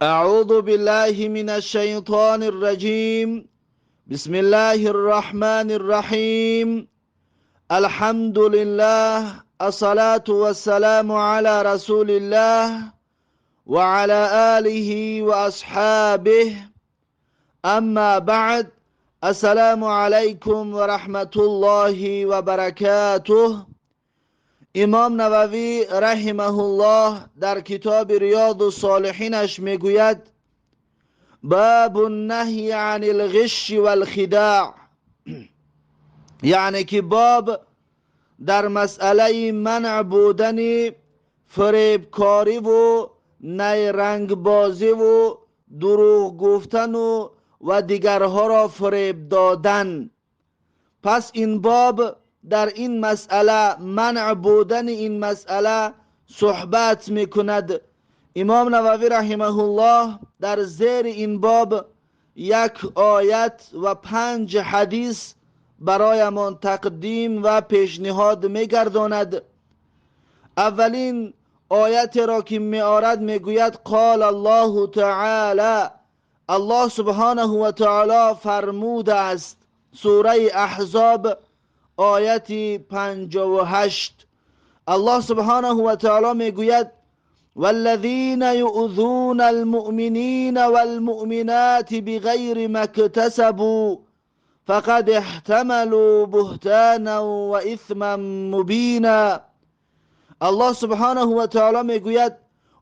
أعوذ بالله من الشيطان الرجيم. بسم الله الرحمن الرحيم. الحمد لله، الصلاة والسلام على رسول الله وعلى آله وأصحابه. أما بعد، السلام عليكم ورحمة الله وبركاته. امام نووی رحمه الله در کتاب ریاض الصالحینش میگوید: باب النهی عن الغش والخداع، یعنی که باب در مسئله منع بودن فریبکاری و نیرنگ بازی و دروغ گفتن و دیگرها را فریب دادن. پس این باب در این مسئله، منع بودن این مسئله صحبت میکند. امام نووی رحمه الله در زیر این باب یک آیت و 5 حدیث برایمان تقدیم و پیشنهاد میگرداند. اولین آیت را که میآرد میگوید: قال الله تعالی، الله سبحانه و تعالی فرموده است. سوره احزاب آیت 58. الله سبحانه و تعالی میگوید: والذین یؤذون المؤمنین والمؤمنات بغیر ما اکتسبوا فقد احتملوا بهتانا و اثما مبینا. الله سبحانه و تعالی میگوید: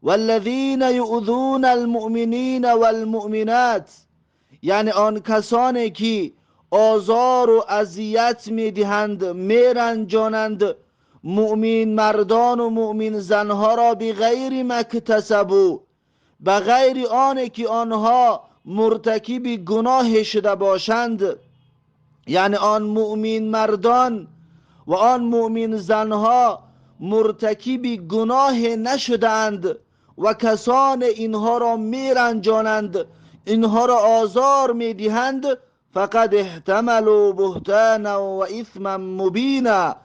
والذین یؤذون المؤمنین والمؤمنات، یعنی آن کسانی که آزار و اذیت میدهند، میرنجانند مؤمن مردان و مؤمن زنها را بغیر ما اکتسبوا، بغیر آن که آنها مرتکب گناه شده باشند. یعنی آن مؤمن مردان و آن مؤمن زنها مرتکب گناه نشدند و کسان اینها را میرنجانند، اینها را آزار میدهند. فقد احتملوا بهتانا و اثما مبینا.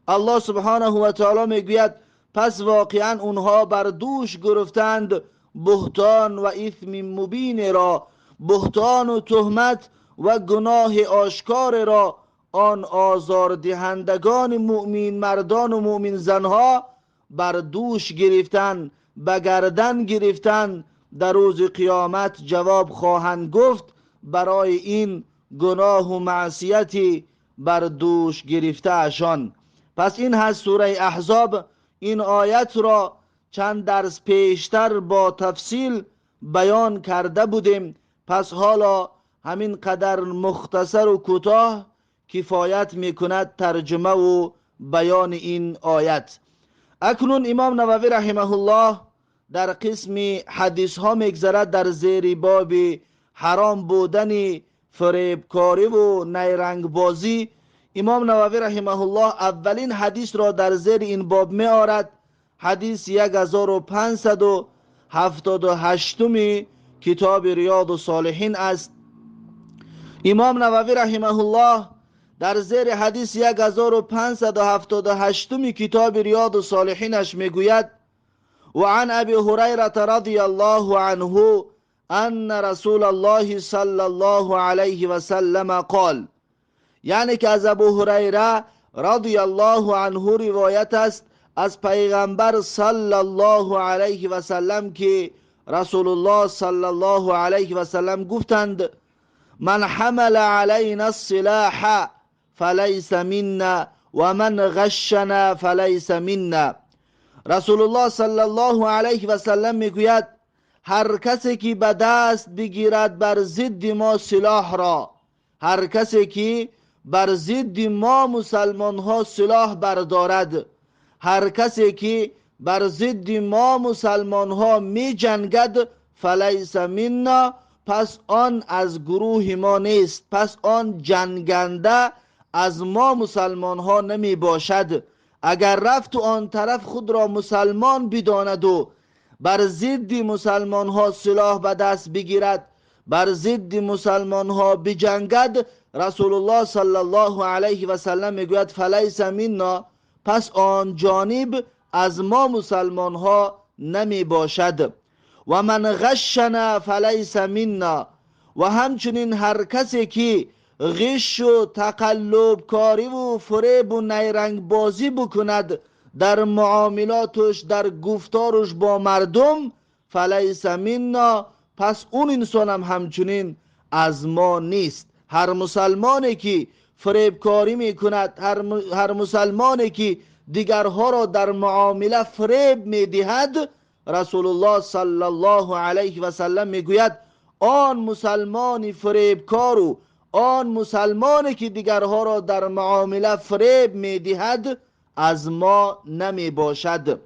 الله سبحانه و تعالی میگوید پس واقعا اونها بر دوش گرفتند بهتان و اثم مبین را، بهتان و تهمت و گناه آشکار را آن آزار دهندگان مؤمن مردان و مؤمن زنها بر دوش گرفتن، به گردن گرفتن. در روز قیامت جواب خواهند گفت برای این گناه و معصیتی بر دوش گرفته اشان. پس این هست سوره احزاب. این آیت را چند درس پیشتر با تفصیل بیان کرده بودیم، پس حالا همین قدر مختصر و کوتاه کفایت میکند ترجمه و بیان این آیت. اکنون امام نووی رحمه الله در قسم حدیث ها میگذرد در زیر باب حرام بودن فریبکاری و نیرنگ بازی. امام نووی رحمه الله اولین حدیث را در زیر این باب می آرد، حدیث 1578 کتاب ریاض الصالحین است. امام نووی رحمه الله در زیر حدیث 1578 کتاب ریاض الصالحینش میگوید: و عن ابی هریره رضی الله عنه ان رسول الله صلی الله علیه و سلم قال، یعنی که از ابو هریره رضی الله عنه روایت است از پیغمبر صلی الله علیه و سلم که رسول الله صلی الله علیه و سلم گفتند: من حمل علینا السلاح فلیس منا و من غشنا فلیس منا. رسول الله صلی الله علیه و سلم میگوید هر کسی که به دست بگیرد بر ضد ما سلاح را، هر کسی که بر ضد ما مسلمان ها سلاح بردارد، هر کسی که بر ضد ما مسلمان ها می جنگد، فلیس منا، پس آن از گروه ما نیست، پس آن جنگنده از ما مسلمان ها نمی باشد. اگر رفت و آن طرف خود را مسلمان بداند و بر ضد مسلمان ها سلاح به دست بگیرد، بر ضد مسلمان ها بجنگد، رسول الله صلی الله علیه و سلم میگوید فلیس منا، پس آن جانب از ما مسلمان ها نمی باشد. و من غشنا فلیس منا. و همچنین هر کسی که غش و تقلب کاری و فریب و نیرنگ بازی بکند در معاملاتش، در گفتارش با مردم، فلیس منا، پس اون انسان هم همچنین از ما نیست. هر مسلمانی که فریبکاری میکند، هر مسلمانی که دیگرها را در معامله فریب میدهد، رسول الله صلی الله علیه و سلم میگوید آن مسلمان فریبکار و آن مسلمانی که دیگرها را در معامله فریب میدهد از ما نمی باشد.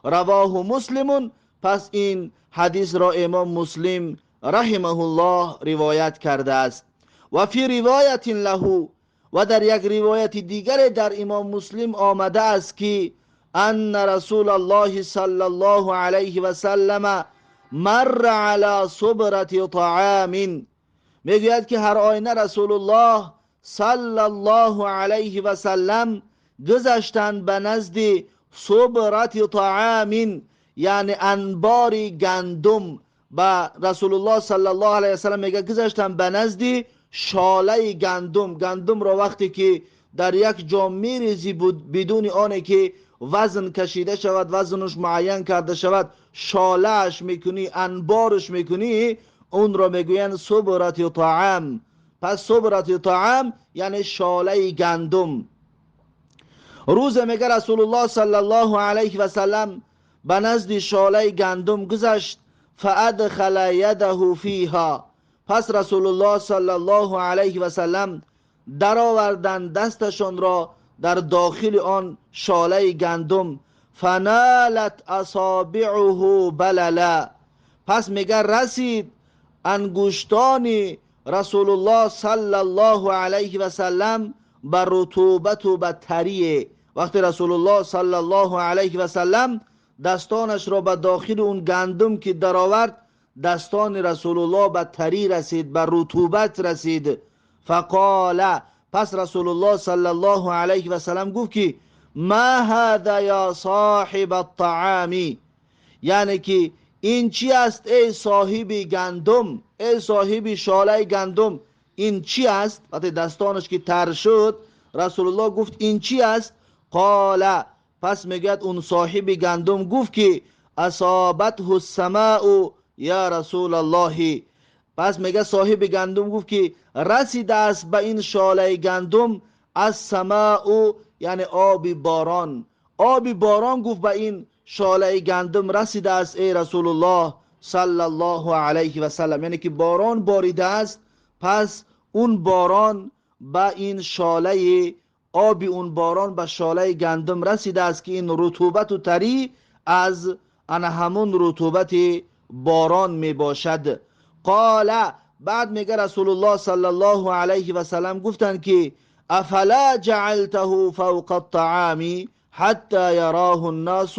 رواه مسلم. پس این حدیث را امام مسلم رحمه الله روایت کرده است. و فی روایت له، و در یک روایت دیگر در امام مسلم آمده است که ان رسول الله صلی الله علیه و سلم مر علی صبرة طعام. میگوید که هر آینه رسول الله صلی الله علیه و سلم گذشتند به نزد صبرة طعام، یعنی انبار گندم. به رسول الله صلی الله علیه و سلم میگه گذشتند به نزد شاله گندم. گندم را وقتی که در یک جا میریزی بود بدون آنه که وزن کشیده شود، وزنش معین کرده شود، شالهش میکنی، انبارش میکنی، اون را میگوین صبرة طعام. پس صبرة طعام یعنی شاله گندم. روز میگه رسول الله صلی الله علیه و سلم به نزد شاله گندم گذشت، فادخل یده فیها. پس رسول الله صلی الله علیه و سلم درآوردند دستشان را در داخل آن شاله گندم، فنالت اصابعه بللا. پس میگه رسید انگشتان رسول الله صلی الله علیه و سلم به رطوبت و به تریه. وقتی رسول الله صلی الله علیه و سلم دستانش را به داخل اون گندم که درآورد، دستان رسول الله به تری رسید، به رطوبت رسید. فقال، پس رسول الله صلی الله علیه و سلم گفت که ما هذا یا صاحب الطعام، یعنی که این چی است ای صاحب گندم، ای صاحب شاله گندم، این چی است؟ وقتی دستانش که تر شد رسول الله گفت این چی است؟ قال، پس میگوید اون صاحب گندم گفت که اصابته السماء یا رسول الله. پس میگه صاحب گندم گفت که رسیده است به این شاله گندم السماء، یعنی آب باران. آب باران گفت به این شاله گندم رسیده است ای رسول الله صلی الله علیه و سلم، یعنی که باران باریده است. پس اون باران به این شاله آب، اون باران به شاله گندم رسیده است که این رطوبت و تری از ان همون رطوبت باران می باشد. قال، بعد میگه رسول الله صلی الله علیه و سلم گفتند که افلا جعلته فوق الطعام حتی یراه الناس.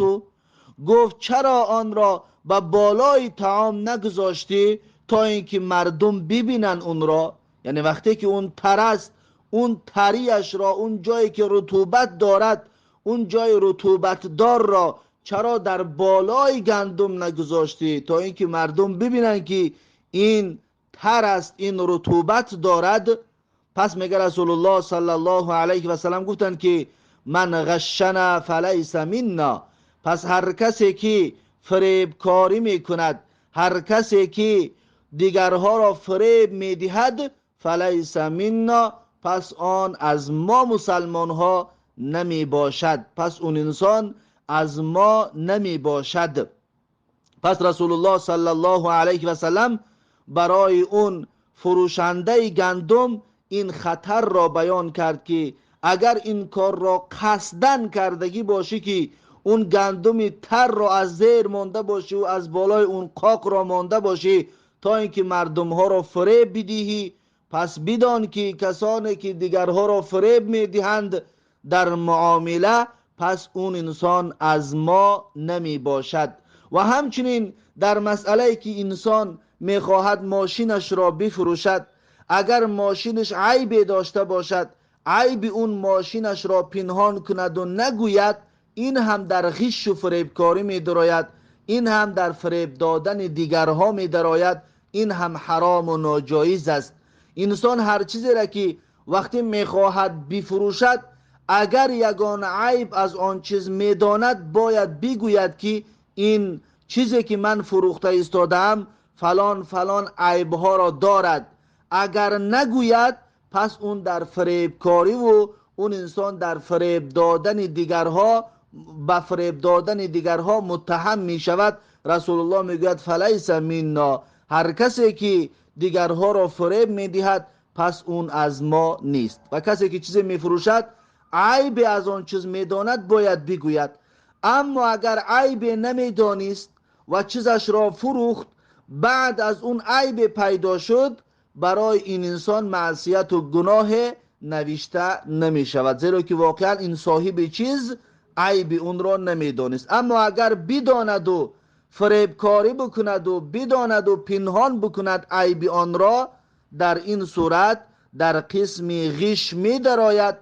گفت چرا آن را به بالای طعام نگذاشتی تا اینکه مردم ببینن اون را؟ یعنی وقتی که اون تر است، اون تریش را، اون جایی که رطوبت دارد، اون جای رطوبت دار را چرا در بالای گندم نگذاشتی تا اینکه مردم ببینن که این تر است، این رطوبت دارد؟ پس میگه رسول الله صلی الله علیه و سلم گفتند که من غشنا فلیس منا. پس هر کسی که فریبکاری میکند، هر کسی که دیگرها را فریب میدهد، فلیس منا، پس آن از ما مسلمان ها نمی باشد، پس اون انسان از ما نمی باشد. پس رسول الله صلی الله علیه و سلم برای اون فروشنده گندم این خطر را بیان کرد که اگر این کار را قصدن کردگی باشی که اون گندم تر را از زیر مانده باشی و از بالای اون قاق را مانده باشی تا اینکه مردم ها را فریب بدهی، پس بدان که کسانی که دیگرها را فریب میدهند در معامله، پس اون انسان از ما نمی باشد. و همچنین در مسئله که انسان میخواهد ماشینش را بفروشد، اگر ماشینش عیب داشته باشد، عیب اون ماشینش را پنهان کند و نگوید، این هم در غش و فریبکاری می دراید. ин ҳам дар фиреб додани дигарҳо медарояд, ин ҳам ҳаром ва ноҷоиз аст. Инсон ҳар чизеро ки вақте мехоҳад бифурӯшад, агар ягон айб аз он чиз медонад, бояд бигӯяд ки ин чизе ки ман фурӯхта истодаам фалон фалон айбҳоро дорад. Агар нагӯяд, пас он дар фиребкорӣ ва он инсон дар фиреб додани дигарҳо, ба фиреб додани дигарҳо муттаҳам мешавад. Расулуллоҳ мегӯяд фалайса минна, ҳар касе ки дигарҳоро фиреб медиҳад, пас он аз мо нест. Ва касе ки чизе мефурӯшад, айбе аз он чиз медонад, бояд бигӯяд. Аммо агар айбе намедонист ва чизашро фурӯхт, баъд аз он айбе пайдо шуд, барои ин инсон маъсияту гуноҳе навишта намешавад, зеро ки воқеан ин соҳиби чиз айби онро намедонист. Аммо агар бидонаду фиребкорӣ бикунаду бидонаду пинҳон бикунад айби онро, дар ин сурат дар қисми ғиш медарояд,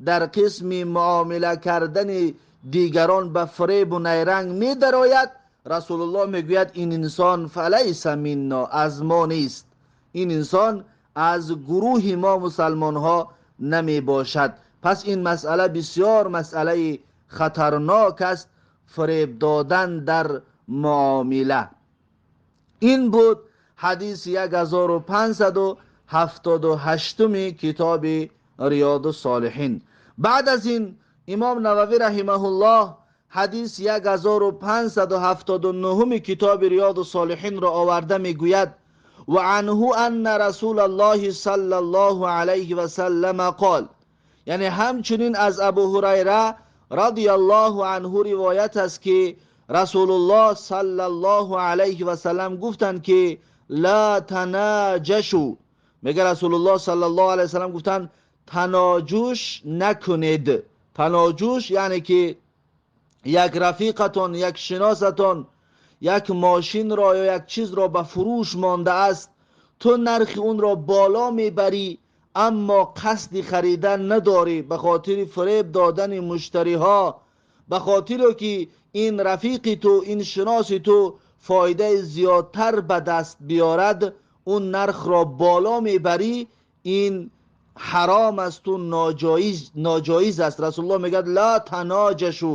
дар қисми муомила кардани дигарон ба фиребу найранг медарояд. Расулуллоҳ мегӯяд ин инсон фалайса минна, аз мо нест, ин инсон аз гурӯҳи мо мусалмонҳо намебошад. Пас ин масъала бисёр масъалаи хатарнок аст, фиреб додан дар муомила. Ин буд ҳадиси 1578 китоби Риёду Солиҳин. Баъд аз ин имом Нававӣ раҳимаҳуллоҳ ҳадиси 1579 китоби Риёду Солиҳинро оварда мегӯяд: ва анҳу анна расулаллоҳи саллаллоҳу алайҳи васаллама қол. Яъне ҳамчунин аз Абу Ҳурайра радияллоҳу анҳу ривоят аст ки Расулуллоҳ саллаллоҳу алайҳи васаллам гуфтанд ки ла танаҷашу. Мега Расулуллоҳ саллаллоҳу алайҳи васаллам гуфтанд таноҷуш накунед. Таноҷуш яъне ки як рафиқатон, як шиносатон як мошинро ё як чизро ба фурӯш мондааст, ту нархи онро боло мебарӣ, аммо қасди харидан надорӣ, ба хотири фиреб додани муштариҳо, ба хотире ки ин рафиқи ту, ин шиноси ту фоидаи зиёдтар ба даст биёрад, он нархро боло мебарӣ, ин ҳаром аст ва ноҷоиз аст. Расулуллоҳ мегӯяд ла таноҷашу,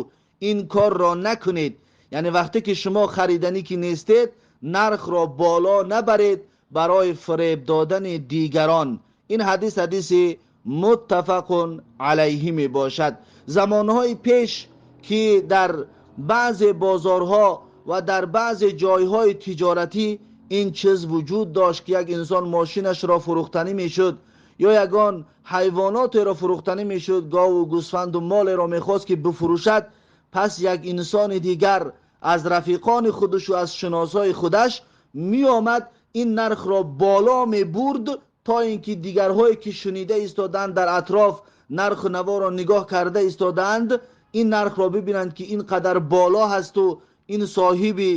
ин корро накунед. Яъне вақте ки шумо хариданӣ ки нестед, нархро боло набаред барои фиреб додани дигарон. Ин ҳадис ҳадиси муттафақун алайҳи мебошад. Замонҳои пеш ки дар баъзе бозорҳо ва дар баъзе ҷойҳои тиҷоратӣ ин чиз вуҷуд дошт ки як инсон мошинашро фурӯхтанӣ мешуд ё ягон ҳайвонотеро фурӯхтанӣ мешуд, гову гӯсфанду молеро мехост ки бифурӯшад, пас як инсони дигар аз рафиқони худаш ва аз шиносҳои худаш меомад, ин нархро боло мебурд то инки дигарҳое ки шунида истодаанд дар атроф нарху наворо нигоҳ карда истодаанд, ин нархро бибинанд ки ин қадар боло ҳасту ин соҳиби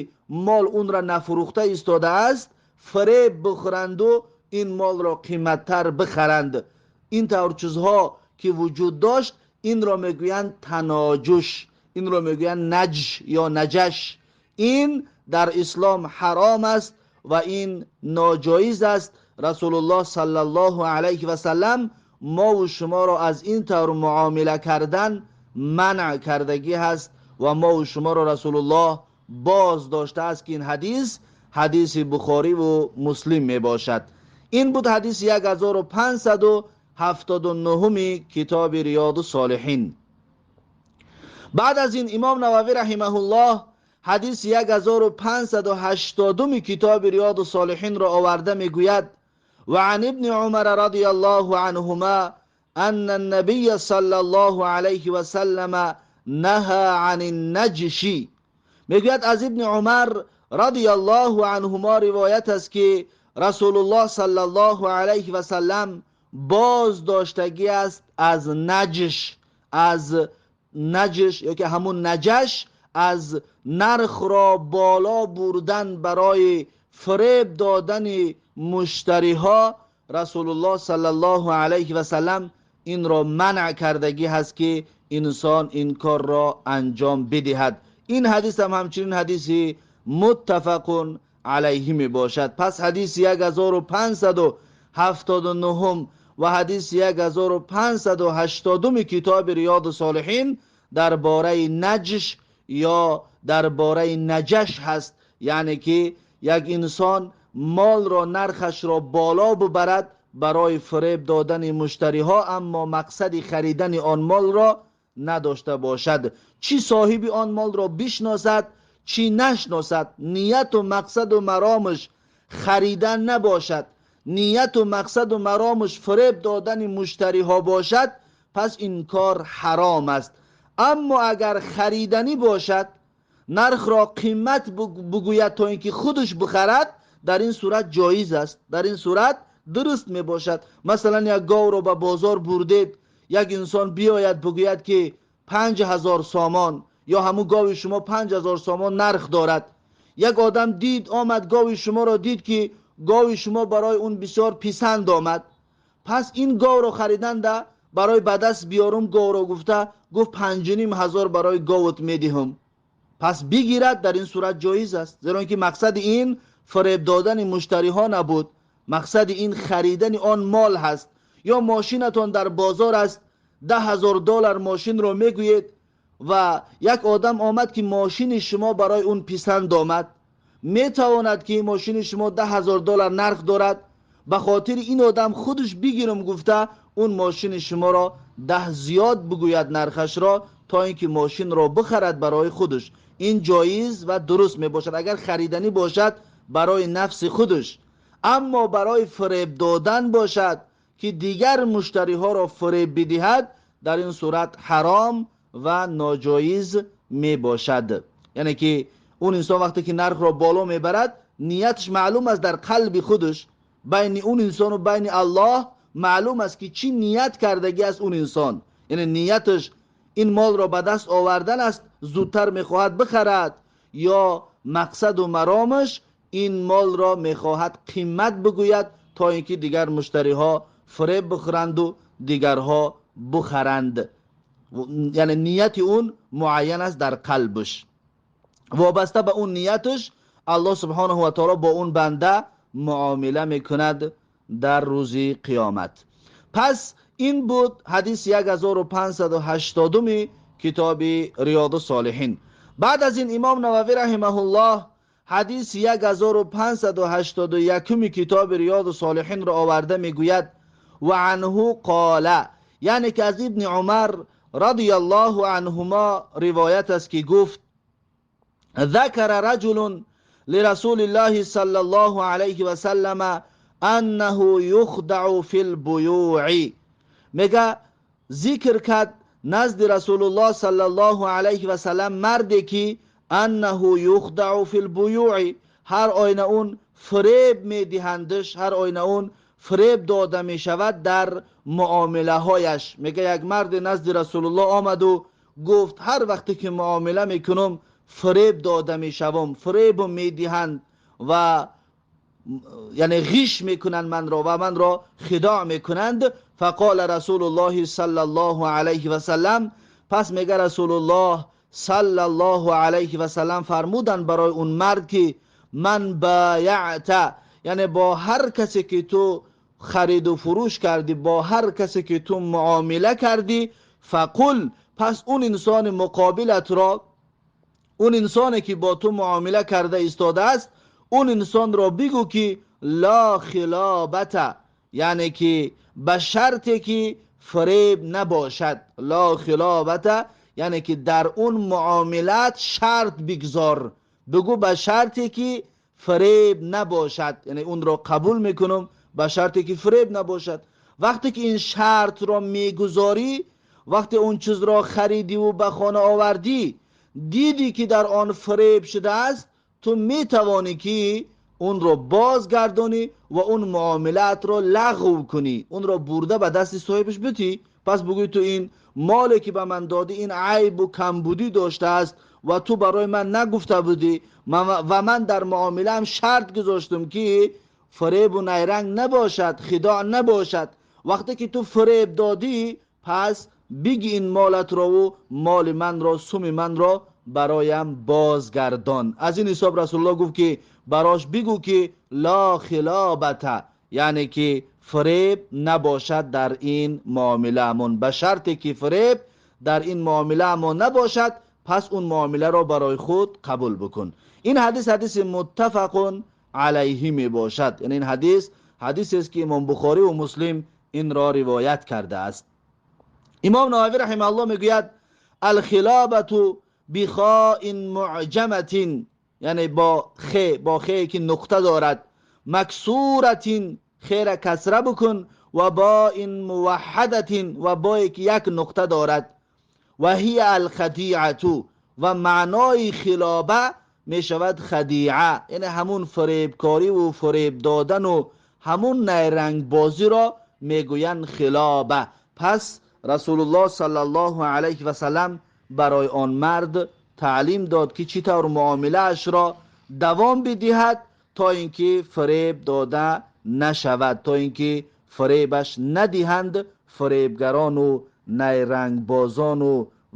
мол онро нафурӯхта истодааст, фиреб бихӯранду ин молро қиматтар бихаранд. Ин тавр чизҳо ки вуҷуд дошт, инро мегӯянд таноҷуш, инро мегӯянд наҷш ё наҷаш. Ин дар ислом ҳаром аст ва ин ноҷоиз аст. Расулуллоҳ саллаллоҳу алайҳи васаллам мову шуморо аз ин тавр муомила кардан манъ кардагӣ ҳаст ва мову шуморо Расулуллоҳ боз доштааст ки ин ҳадис ҳадиси Бухорӣ ва Муслим мебошад. Ин буд ҳадиси 1579 китоби Риёду Солиҳин. Баъд аз ин имом Нававӣ раҳимаҳуллоҳ ҳадиси 1580 китоби Риёду Солиҳинро оварда мегӯяд: ва ан ибни Умар радияллоҳу анҳума анна набия саллаллоҳу алайҳи васаллама наҳа ани наҷши. Мегӯяд аз ибни Умар радияллоҳу анҳума ривоят аст ки Расулуллоҳ саллаллоҳу алайҳи васаллам боз доштагӣ аст аз наҷш, аз наҷш ё ки ҳамун наҷаш, аз нархро боло бурдан барои фиреб додани муштариҳо. Расулуллоҳ саллаллоҳу алайҳи васаллам инро манъ кардагӣ ҳаст ки инсон ин корро анҷом бидиҳад. Ин ҳадис ҳам ҳамчунин ҳадиси متفق علیه می باشد. پس حدیث 1579 و حدیث 1580 کتاب ریاض صالحین درباره نجش یا درباره نجش هست، یعنی که یک انسان مال را نرخش را بالا ببرد برای فریب دادن مشتری ها، اما مقصد خریدن آن مال را نداشته باشد. چی صاحب آن مال را بشناسد چی نشناسد، نیت و مقصد و مرامش خریدن نباشد، نیت و مقصد و مرامش فریب دادن مشتری ها باشد، پس این کار حرام است. اما اگر خریدنی باشد، نرخ را قیمت بگوید تا اینکه خودش بخرد، در این صورت جایز است، در این صورت درست می باشد. مثلا یک گاو را به بازار بردید، یک انسان بیاید بگوید که 5000 سامان یا همون گاو شما 5000 سامان نرخ دارد. یک آدم دید آمد گاو شما را دید که گاو شما برای اون بسیار پسند آمد، پس این گاو را خریدن ده برای به دست بیارم گاو را گفته، گفت 5500 برای گاوت میدهم، پس بگیرد، در این صورت جایز است، زیرا اینکه مقصد این فریب دادن مشتری ها نبود، مقصد این خریدن آن مال هست. یا ماشینتان در بازار است، 10000 دلار ماشین رو میگویید و یک آدم آمد که ماشین شما برای اون پسند آمد، میتواند که ماشین شما 10000 دلار نرخ دارد، به خاطر این آدم خودش بگیرم گفته اون ماشین شما را 10 زیاد بگوید نرخش را تا اینکه ماشین را بخرد برای خودش. این جایز و درست می باشد اگر خریدنی باشد برای نفس خودش. اما برای فریب دادن باشد که دیگر مشتری ها را فریب بدهد، در این صورت حرام و ناجایز می باشد. یعنی که اون انسان وقتی که نرخ را بالا میبرد، نیتش معلوم است در قلب خودش، بین اون انسان و بین الله معلوم است که چی نیت کردگی است اون انسان. یعنی نیتش این مال را به دست آوردن است، زودتر میخواهد بخرد، یا مقصد و مرامش این مال را میخواهد قیمت بگوید تا اینکه دیگر مشتری ها فریب بخورند و دیگرها بخرند. یعنی نیت اون معین است در قلبش، وابسته به اون نیتش الله سبحانه و تعالی با اون بنده معامله میکند در روز قیامت. پس این بود حدیث 1580 کتاب ریاض الصالحین. بعد از این امام نووی رحمه الله حدیث 1581 کتاب ریاض الصالحین را آورده، میگوید و عنه قال، یعنی که از ابن عمر رضی الله عنهما روایت است که گفت ذکر رجل لرسول الله صلی الله علیه و سلم انه یخدع فی البیوع. میگه ذکر کرد نزد رسول الله صلی الله علیه و سلم مردی که انه یخدع فی البیوع، هر آینه اون فریب میدهندش، هر آینه اون فریب داده میشود در معامله هایش. میگه یک مرد نزد رسول الله آمد و گفت هر وقتی که معامله میکنم فریب داده میشوم، فریب میدهند و یعنی غش میکنند من را و من را خداع میکنند. فقال رسول الله صلی الله علیه و سلم، پس میگه رسول الله صلی الله علیه و سلم فرمودند برای اون مرد که من بایعت، یعنی با هر کسی که تو خرید و فروش کردی، با هر کسی که تو معامله کردی، فقل، پس اون انسان مقابلت را، اون انسانی که با تو معامله کرده ایستاده است، اون انسان را بگو که لا خلابت، یعنی که به شرطی که فریب نباشد. لا خلابت یعنی که در اون معاملات شرط بگذار، بگو به شرطی که فریب نباشد، یعنی اون را قبول میکنم به شرطی که فریب نباشد. وقتی که این شرط را میگذاری، وقتی اون چیز را خریدی و به خانه آوردی، دیدی که در آن فریب شده است، تو میتوانی که اون رو بازگردانی و اون معاملات رو لغو کنی، اون رو برده به دست صاحبش بدی. پس بگوی تو این مالی که به من دادی این عیب و کمبودی داشته است و تو برای من نگفته بودی و من در معامله هم شرط گذاشتم که فریب و نیرنگ نباشد، خداع نباشد. وقتی که تو فریب دادی، پس بگی این مالت را و مال من را، سوم من را бароям бозгардон. Аз ин ҳисоб Расулуллоҳ гуфт ки барош бигӯ ки ла хилобата, яъне ки фиреб набошад дар ин муомилаамон. Ба шарте ки фиреб дар ин муомилаамон набошад, пас он муомиларо барои худ қабул бикун. Ин ҳадис ҳадиси муттафақун алайҳи мебошад. Яъне ин ҳадис ҳадисест ки Имом Бухорӣ ва Муслим инро ривоят кардааст. Имом Нававӣ раҳимаҳуллоҳ мегӯяд алхилобату бихоин муъҷаматин, яъне бо хе, бо хе ки нуқта дорад, максуратин, хера касра бикун, ва боин муваҳҳадатин, ва бое ки як нуқта дорад, ва ҳия алхадиату, ва маънои хилоба мешавад хадиа, яъне ҳамун фиребкорӣ ва фиреб додан ва ҳамун найрангбозиро мегӯянд хилоба. Пас Расулуллоҳ саллаллоҳу алайҳи васаллам барои он мард таълим дод ки чӣ тавр муомилаашро давом бидиҳад то инки фиреб дода нашавад, то инки фиребаш надиҳанд фиребгарон ва найрангбозон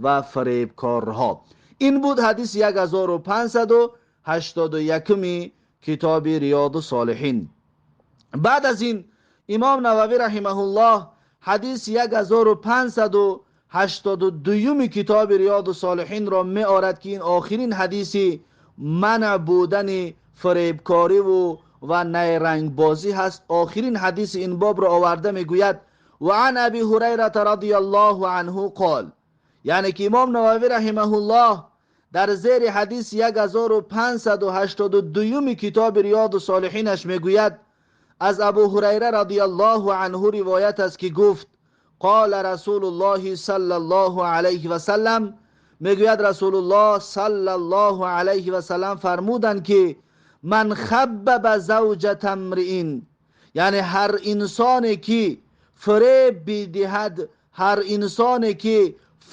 ва фиребкорҳо. Ин буд ҳадиси 1581 китоби Риёду Солиҳин. Баъд аз ин Имом Нававӣ раҳимаҳуллоҳ ҳадиси 1582 китоби Риёду Солиҳинро меорад ки ин охирин ҳадиси манъ будани фиребкорӣ ва найрангбозӣ ҳаст. Охирин ҳадиси ин бобро оварда мегӯяд ва ан Аби Ҳурайрата радияллоҳу анҳу қол, яъне ки Имом Нававӣ раҳимаҳуллоҳ дар зери ҳадиси 1582 китоби Риёду Солиҳинаш мегӯяд аз Абу Ҳурайра радияллоҳу анҳу ривоят аст ки гуфт қола Расулуллоҳи саллаллоҳу алайҳи васаллам, мегӯяд Расулуллоҳ саллаллоҳу алайҳи васаллам фармуданд ки ман хаббаба завҷата мриин, яъне ҳар инсоне ки фиреб бидиҳад, ҳар инсоне ки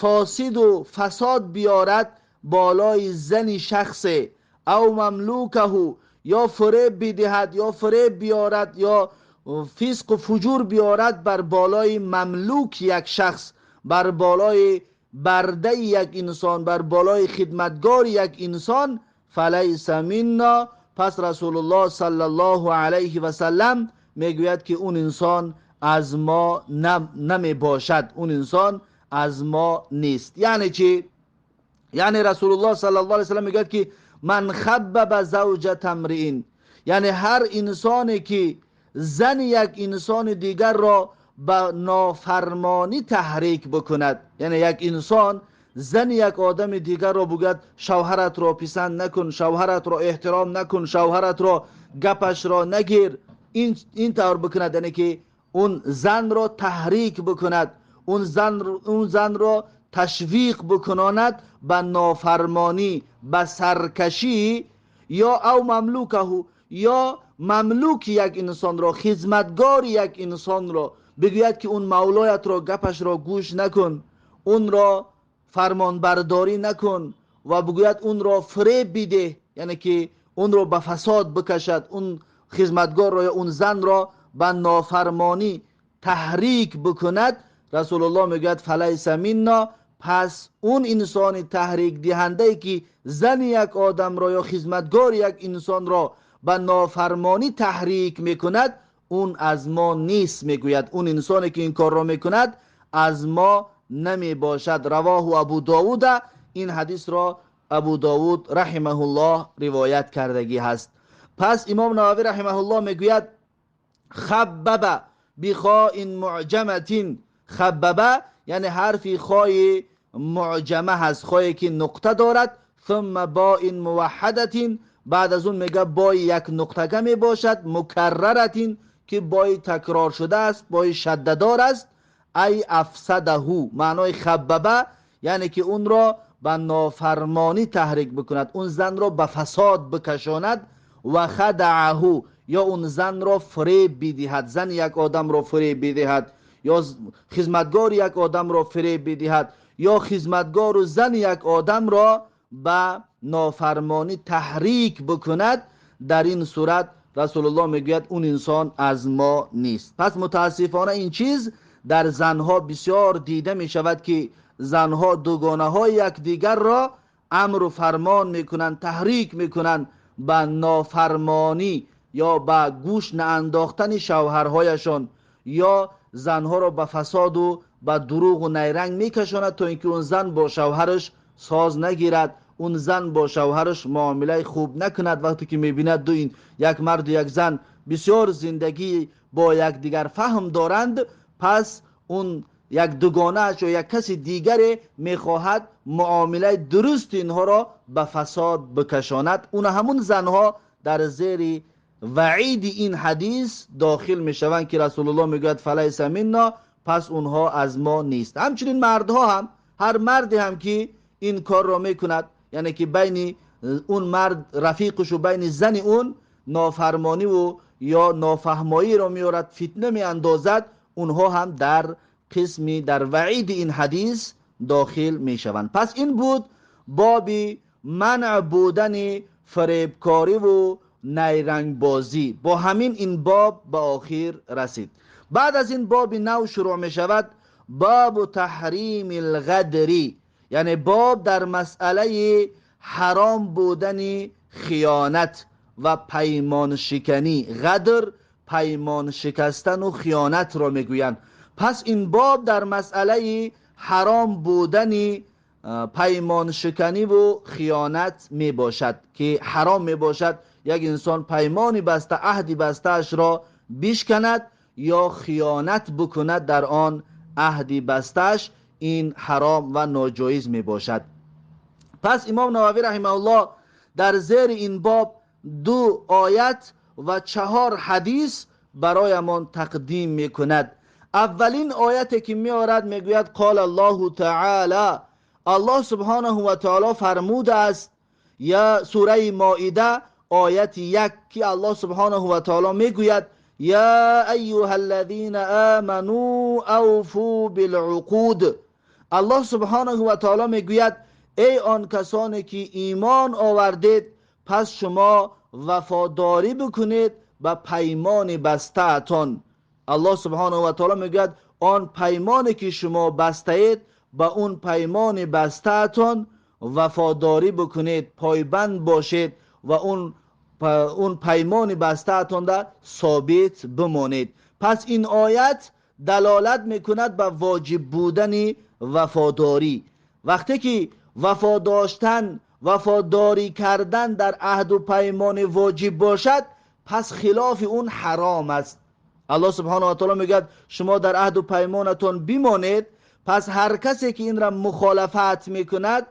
фосиду фасод биёрад болои зани шахсе, ав мамлукаҳу, ё фиреб бидиҳад, ё фиреб биёрад, ё фисқу фуҷур биёрад бар болои мамлук як шахс, бар болои бардаи як инсон, бар болои хидматгори як инсон, фалайса минна, пас Расулуллоҳ саллаллоҳу алайҳи васаллам мегӯяд ки он инсон аз мо намебошад, он инсон аз мо нест. Яъне чӣ? Яъне Расулуллоҳ саллаллоҳу алайҳи васаллам мегӯяд ки ман хаббаба завҷата мриин, яъне ҳар инсоне ки зани як инсони дигарро ба нофармонӣ таҳрик бикунад, яъне як инсон зани як одами дигарро бигӯяд шавҳаратро писанд накун, шавҳаратро эҳтиром накун, шавҳаратро гапашро нагир, ин тавр бикунад, яъне ки он занро таҳрик бикунад, он занро ташвиқ бикунонад ба нофармонӣ, ба саркашӣ, ё ав мамлукаҳу, ё мамлуки як инсонро, хизматгори як инсонро бигӯяд ки он мавлоятро гапашро гӯш накун, онро фармонбардорӣ накун, ва бигӯяд онро фиреб бидеҳ, яъне ки онро ба фасод бикашад, он хизматгорро ё он занро ба нофармонӣ таҳрик бикунад, Расулуллоҳ мегӯяд фалайса минна, пас он инсони таҳрикдиҳандае ки зани як одамро ё хизматгори як инсонро ба нофармонӣ таҳрик мекунад, он аз мо нест, мегӯяд. Он инсоне ки ин корро мекунад аз мо намебошад. Равоҳу Абу Довуда, ин ҳадисро Абу Довуд раҳимаҳуллоҳ ривоят кардагӣ ҳаст. Пас Имом Нававӣ раҳимаҳуллоҳ мегӯяд хаббаба бихоин муъҷаматин, хаббаба яъне ҳарфи хои муъҷама ҳаст, хое ки нуқта дорад, ثم боин муваҳҳадатин, баъд аз он мега бои як нуқтага мебошад, мукарраратин ки бои такрор шуда аст, бои шаддадор аст, ай афсадаҳу, маънои хаббаба яъне ки онро ба нофармонӣ таҳрик бикунад, он занро ба фасод бикашонад, ва хадаъаҳу, ё он занро фиреб бидиҳад, зани як одамро фиреб бидиҳад, ё хизматгори як одамро фиреб бидиҳад, ё хизматгору зани як одамро ба нофармонӣ таҳрик бикунад, дар ин сурат Расулуллоҳ мегӯяд он инсон аз мо нест. Пас мутаассифона ин чиз дар занҳо бисёр дида мешавад ки занҳо дугонаҳои якдигарро амру фармон мекунанд, таҳрик мекунанд ба нофармонӣ ё ба гӯш наандохтани шавҳарҳояшон, ё занҳоро ба фасоду ба дурӯғу найранг мекашонад, то ин ки он зан бо шавҳараш соз нагирад, он зан бо шавҳараш муомилаи хуб накунад. Вақте ки мебинад ду ин як марду як зан бисёр зиндагӣ бо якдигар фаҳм доранд, пас он як дугонааш ё як каси дигаре мехоҳад муомилаи дурусти инҳоро ба фасод бикашонад. Уна ҳамун занҳо дар зери ваъиди ин ҳадис дохил мешаванд, ки Расулуллоҳ мегӯяд: фалайса минна, пас онҳо аз мо нест. Ҳамчунин мардҳо ҳам, ҳар марде ҳам ки ин корро мекунад, яъне ки байни он мард рафиқушу байни зани он нофармониву ё нофаҳмоиро меорад, фитна меандозад, онҳо ҳам дар қисми дар ваъиди ин ҳадис дохил мешаванд. Пас ин буд боби манъ будани фиребкориву найрангбозӣ. Бо ҳамин ин боб ба охир расид. Баъд аз ин боби нав шурӯъ мешавад, бобу таҳрими лғадри, яъне боб дар масъалаи ҳаром будани хиёнат ва паймоншиканӣ. Ғадр паймон шикастану хиёнатро мегӯянд. Пас ин боб дар масъалаи ҳаром будани паймоншиканиву хиёнат мебошад, ки ҳаром мебошад як инсон паймони баста, аҳди бастаашро бишканад ё хиёнат бикунад дар он аҳди бастааш, ин ҳаром ва ноҷоиз мебошад. Пас имом Нававӣ раҳимаҳуллоҳ дар зери ин боб ду оят ва 4 ҳадис бароямон тақдим мекунад. Аввалин ояте ки меорад мегӯяд: қол Аллоҳу таъоло, Аллоҳ субҳонаҳу ва таъоло фармудааст, я сураи Моида ояти 1, ки Аллоҳ субҳонаҳу ва таъоло мегӯяд: я айюҳаллазина аману авфу билъуқуд. Аллоҳ субҳонаҳу ва таъоло мегӯяд: эй он касоне ки имон овардед, пас шумо вафодорӣ бикунед ба паймони бастаатон. Аллоҳ субҳонаҳу ва таъоло мегӯяд: он паймоне ки шумо бастаед, ба он паймони бастаатон вафодорӣ бикунед, пойбанд бошед ва он паймони бастаатонда собит бимонед. Пас ин оят далолат мекунад ба воҷиб будани вафодорӣ. Вақте ки вафо доштан, вафодорӣ кардан дар аҳду паймони воҷиб бошад, пас хилофи он ҳаром аст. Аллоҳ субҳонаҳу ва таъоло мегӯяд: шумо дар аҳду паймонатон бимонед, пас ҳар касе ки инра мухолафат мекунад,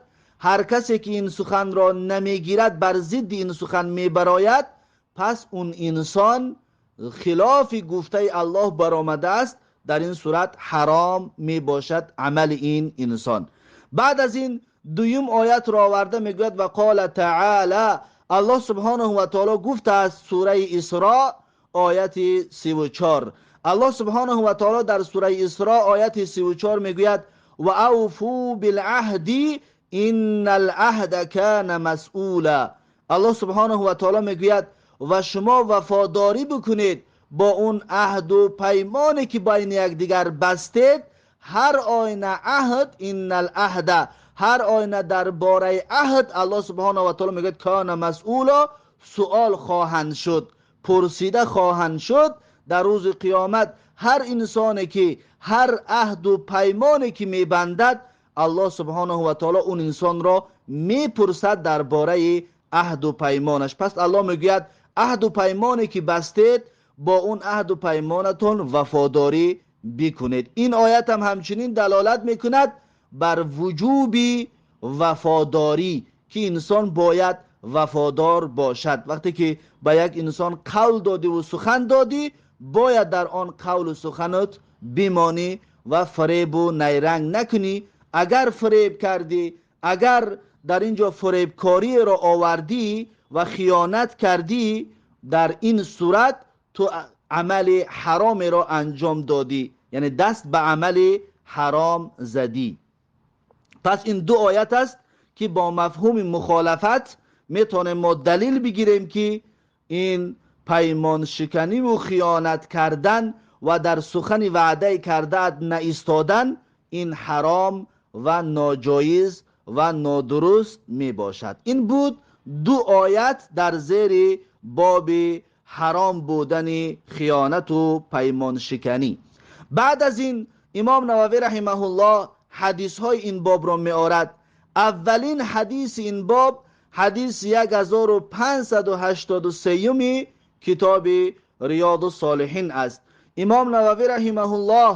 ҳар касе ки ин суханро намегирад, бар зидди ин сухан мебарояд, пас он инсон хилофи гуфтаи Аллоҳ баромадааст. Дар ин сурат ҳаром мебошад амали ин инсон. Баъд аз ин дуюм оятро оварда мегӯяд: ва қола таъоло, Аллоҳ субҳонаҳу ва таъоло гуфтааст, сураи Исро ояти 34. Аллоҳ субҳонаҳу ва таъоло дар сураи Исро ояти 34 мегӯяд: ва авфу билаҳди иннал аҳда кана масъула. Аллоҳ субҳонаҳу ва таъоло мегӯяд: ва шумо вафодорӣ бикунед бо он аҳду паймоне ки байни якдигар бастед. Ҳар оина аҳд, иннал аҳда, ҳар оина дар бораи аҳд Аллоҳ субҳонаҳу ва таъоло мегӯяд кана масъула, суол хоҳанд шуд, пурсида хоҳанд шуд дар рӯзи қиёмат. Ҳар инсоне ки ҳар аҳду паймоне ки мебандад, Аллоҳ субҳонаҳу ва таъоло он инсонро мепурсад дар бораи аҳду паймонаш. Пас Аллоҳ мегӯяд: аҳду паймоне ки бастед, бо он аҳду паймонатон вафодорӣ бикунед. Ин оят ҳам ҳамчунин далолат мекунад бар вуҷуби вафодорӣ, ки инсон бояд вафодор бошад. Вақте ки ба як инсон қавл додиву сухан додӣ, бояд дар он қавлу суханат бимонӣ ва фиребу найранг накунӣ. Агар фиреб кардӣ, агар дар ин ҷо фиребкориро овардӣ ва хиёнат кардӣ, дар ин сурат ту амали ҳаромеро анҷом додӣ, яъне даст ба амали ҳаром задӣ. Пас ин ду оят аст ки бо мафҳуми мухолафат метавонем мо далил бигирем, ки ин паймоншиканиву хиёнат кардан ва дар сухани ваъдаи кардаат наистодан ин ҳаром ва ноҷоиз ва нодуруст мебошад. Ин буд ду оят дар зери боби ҳаром будани хиёнат ва паймоншиканӣ. Баъд аз ин имом Нававӣ раҳимаҳуллоҳ ҳадисҳои ин бобро меорад. Аввалин ҳадиси ин боб ҳадиси 1583 китоби Риёду Солиҳин аст. Имом Нававӣ раҳимаҳуллоҳ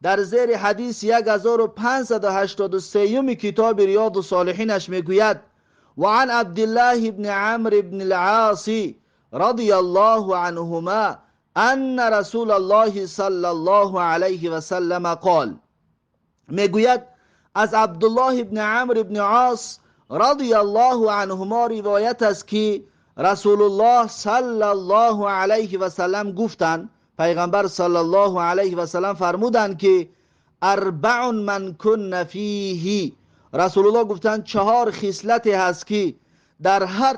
дар зери ҳадиси 1583 китоби Риёду Солиҳинаш мегӯяд: وعن عبد الله بن عمرو بن العاص رضي الله عنهما أن رسول الله صلى الله عليه وسلم قال. میگوید از عبدالله بن عمرو بن عاص رضی الله عنهما روایت است که رسول الله صلی الله علیه و سلم گفتند، پیغمبر صلی الله علیه و سلم فرمودند که اربع من کن فیه. رسول الله گفتند چهار خصلت هست که در هر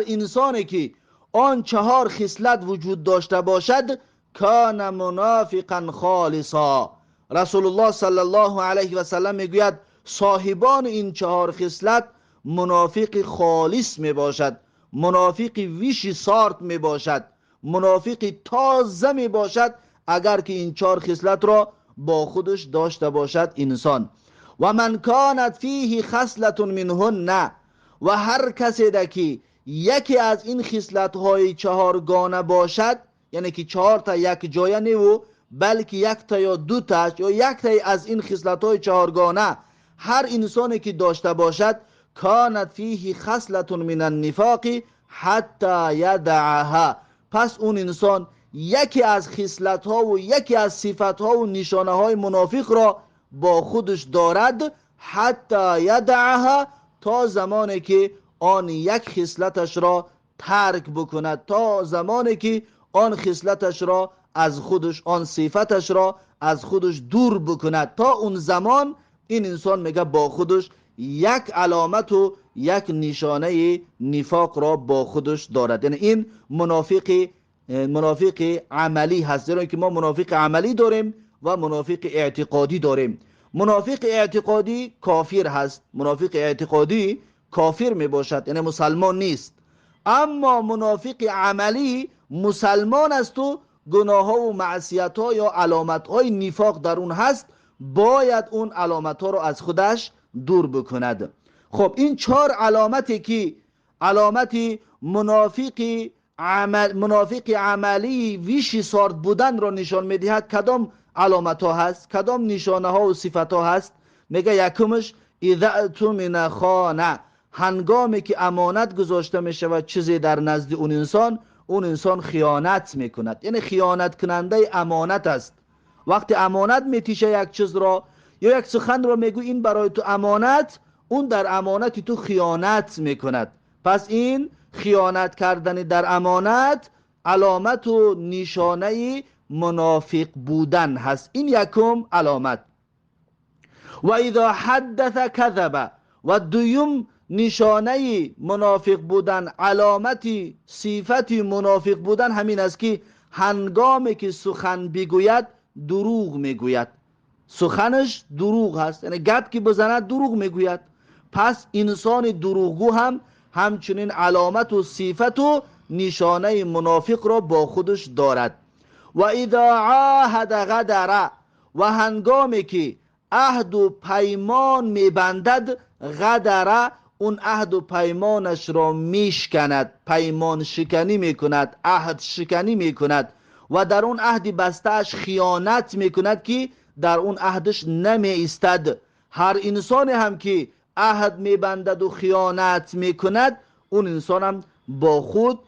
انسانی که آن چهار خصلت وجود داشته باشد کان منافقا خالصا. رسول الله صلی الله علیه و سلم میگوید صاحبان این چهار خصلت منافق خالص می باشد، منافق ویشی سارت می باشد، منافق تازه می باشد اگر که این چهار خصلت را با خودش داشته باشد انسان. و من کانت فیه خصلت منهن، و هر کسی ده که یکی از این خصلت های چهارگانه باشد، یعنی که چهار تا یک جایه نیو بلکه یک تا یا دو تا یا یک تا از این خصلت های چهارگانه هر انسانی که داشته باشد، کانت فیه خصلت من النفاق حتی یدعها، پس اون انسان یکی از خصلت ها و یکی از صفت ها و نشانه های منافق را با خودش دارد، حتی یدعها، تا زمانی که آن یک خصلتش را ترک بکند، تا زمانی که آن خصلتش را از خودش، آن صفتش را از خودش دور بکند. تا اون زمان این انسان میگه با خودش یک علامت و یک نشانه نفاق را با خودش دارد. یعنی این منافق عملی هست، زیرا که ما منافق عملی داریم و منافق اعتقادی داریم. منافق اعتقادی کافر هست، منافق اعتقادی کافر می باشد، یعنی مسلمان نیست. اما منافق عملی مسلمان است و گناه ها و معصیت ها یا علامت های نفاق در اون هست، باید اون علامت ها رو از خودش دور بکند. خب این چهار علامتی که علامت منافق عملی ویشی سارد بودن را نشان میدهد، کدام علامت ها هست، کدام نشانه ها و صفت ها هست؟ میگه یکمش اذا اؤتمن خانه، هنگامی که امانت گذاشته می شود چیزی در نزد اون انسان، اون انسان خیانت میکند، یعنی خیانت کننده امانت است. وقتی امانت میتیشه یک چیز را یا یک سخن را میگو این برای تو امانت، اون در امانت تو خیانت میکند. پس این خیانت کردن در امانت علامت و نشانه منافق بودن هست. این یکم علامت. و اذا حدث کذب، و دویم نشانه منافق بودن، علامتی صفتی منافق بودن همین است که هنگامی که سخن بگوید دروغ میگوید، سخنش دروغ هست، یعنی گپ که بزند دروغ میگوید. پس انسان دروغگو هم همچنین علامت و صفت و نشانه منافق را با خودش دارد. و اذا عاهد غدر، و هنگامی که عهد و پیمان میبندد، غدر، اون عهد و پیمانش را میشکند، پیمان شکنی میکند، عهد شکنی میکند و در اون عهد بسته‌اش خیانت میکند که در اون عهدش نمی ایستد. هر انسانی هم که عهد میبندد و خیانت میکند، اون انسان هم با خود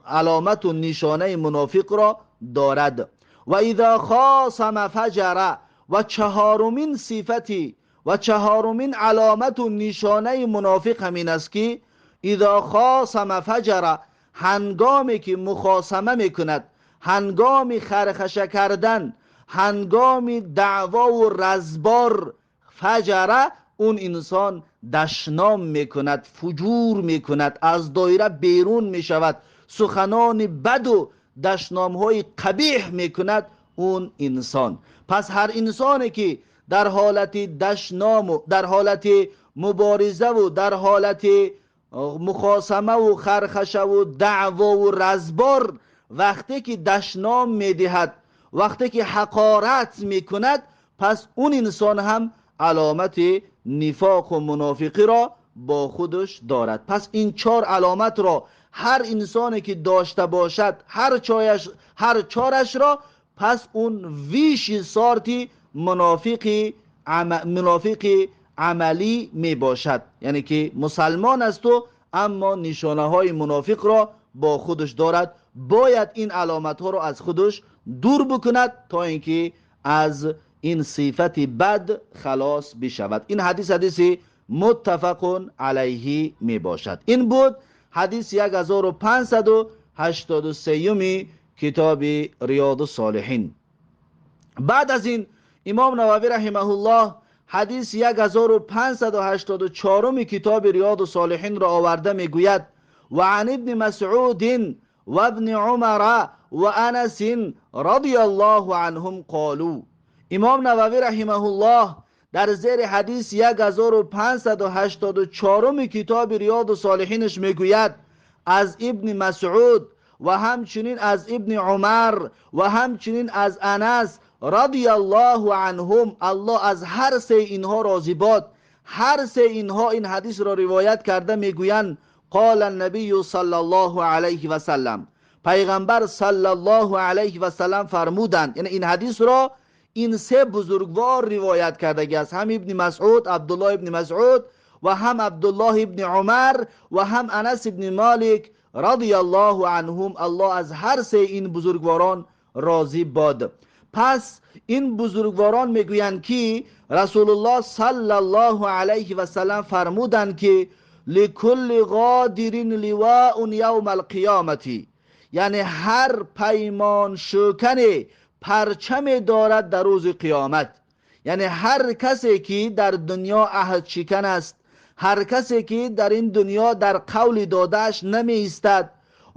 علامت و نشانه منافق را دارد. و اذا خاصم فجر، و چهارمین صفتی و چهارمین علامت و نشانه منافق همین است که اذا خاصم فجر، هنگامی که مخاصمه میکند، هنگامی خرخشه کردن، هنگامی دعوا و رزبار، فجر، اون انسان دشنام میکند، فجور میکند، از دایره بیرون میشود، سخنان بد و دشنام های قبیح میکند اون انسان. پس هر انسانی که дар ҳолати дашному дар ҳолати муборизаву дар ҳолати мухосамаву хархашаву даъвову разбор, вақте ки дашном медиҳад, вақте ки ҳақорат мекунад, пас он инсон ҳам аломати нифоқу мунофиқиро бо худаш дорад. Пас ин чор аломатро ҳар инсоне ки дошта бошад, ҳар чорашро, пас он виши сорти мунофиқи амалӣ мебошад. Яъне ки мусалмон асту, аммо нишонаҳои мунофиқро бо худаш дорад. Бояд ин аломатҳоро аз худаш дур бикунад, то ин ки аз ин сифати бад халос бишавад. Ин ҳадис ҳадиси муттафақун алайҳи мебошад. Ин буд ҳадиси 1583 китоби Риёду Солиҳин. Баъд аз ин имом Нававӣ раҳимаҳуллоҳ ҳадиси 1584 китоби Риёду Солиҳинро оварда мегӯяд: ва ан ибни Масъудин ва ибни Умара ва Анасин радияллоҳу анҳум қолу. Имом Нававӣ раҳимаҳуллоҳ дар зери ҳадиси 1584 китоби Риёду Солиҳинаш мегӯяд: аз ибни Масъуд ва ҳамчунин аз ибни Умар ва ҳамчунин аз Анас радияллоҳу анҳум, Аллоҳ аз ҳар се инҳо розӣ бод. Ҳар се инҳо ин ҳадисро ривоят карда мегӯянд: қола набию саллаллоҳу алайҳи васаллам, пайғамбар саллаллоҳу алайҳи васаллам фармуданд. Яъне ин ҳадисро ин се бузургвор ривоят кардагӣ аст, ҳам ибни Масъуд, Абдуллоҳ ибни Масъуд, ва ҳам Абдуллоҳ ибни Умар, ва ҳам Анас ибни Молик радияллоҳу анҳум, Аллоҳ аз ҳар се ин бузургворон розӣ бод. Пас ин бузургворон мегӯянд ки Расулуллоҳ саллаллоҳу алайҳи васаллам фармуданд ки ликулли ғодирин ливаун явмал қиёмати, яъне ҳар паймоншукане парчаме дорад дар рӯзи қиёмат. Яъне ҳар касе ки дар дунё аҳдшикан аст, ҳар касе ки дар ин дунё дар қавли додааш намеистад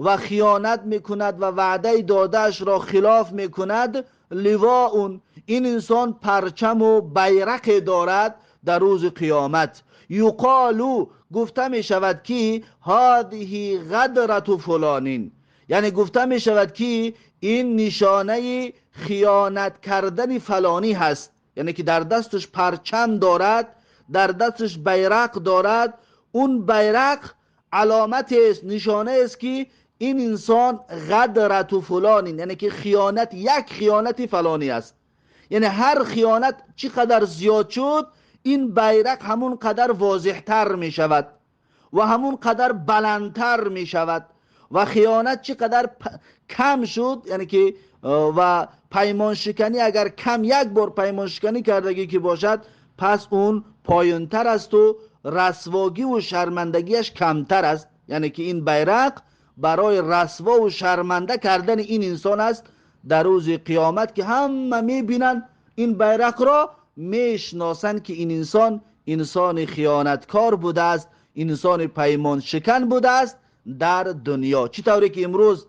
ва хиёнат мекунад ва ваъдаи додаашро хилоф мекунад, ливоун, ин инсон парчаму байрақе дорад дар рӯзи қиёмат. Юқолу, гуфта мешавад ки ҳадиҳи ғадрату фулонин, яъне гуфта мешавад ки ин нишонаи хиёнат кардани фалонӣ ҳаст. Яъне ки дар дасташ парчам дорад, дар дасташ байрақ дорад. Он байрақ аломатест, нишонаест ки ин инсон ғадрату фулонин, яъне ки хиёнат, як хиёнати фалонӣ аст. Яъне ҳар хиёнат чӣ қадар зиёд шуд, ин байрақ ҳамон қадар возеҳтар мешавад ва ҳамон қадар баландтар мешавад. Ва хиёнат чӣ қадар кам шуд, яъне ки ва паймоншиканӣ агар кам як бор паймоншиканӣ кардагӣ ки бошад, пас он поёнтар асту расвогиву шармандагиаш камтар аст. Яъне ки ин байрақ барои расвову шарманда кардани ин инсон аст дар рӯзи қиёмат, ки ҳама мебинанд ин байрақро, мешиносанд ки ин инсон инсони хиёнаткор будааст, инсони паймоншикан будааст дар дунё. Чӣ тавре ки имрӯз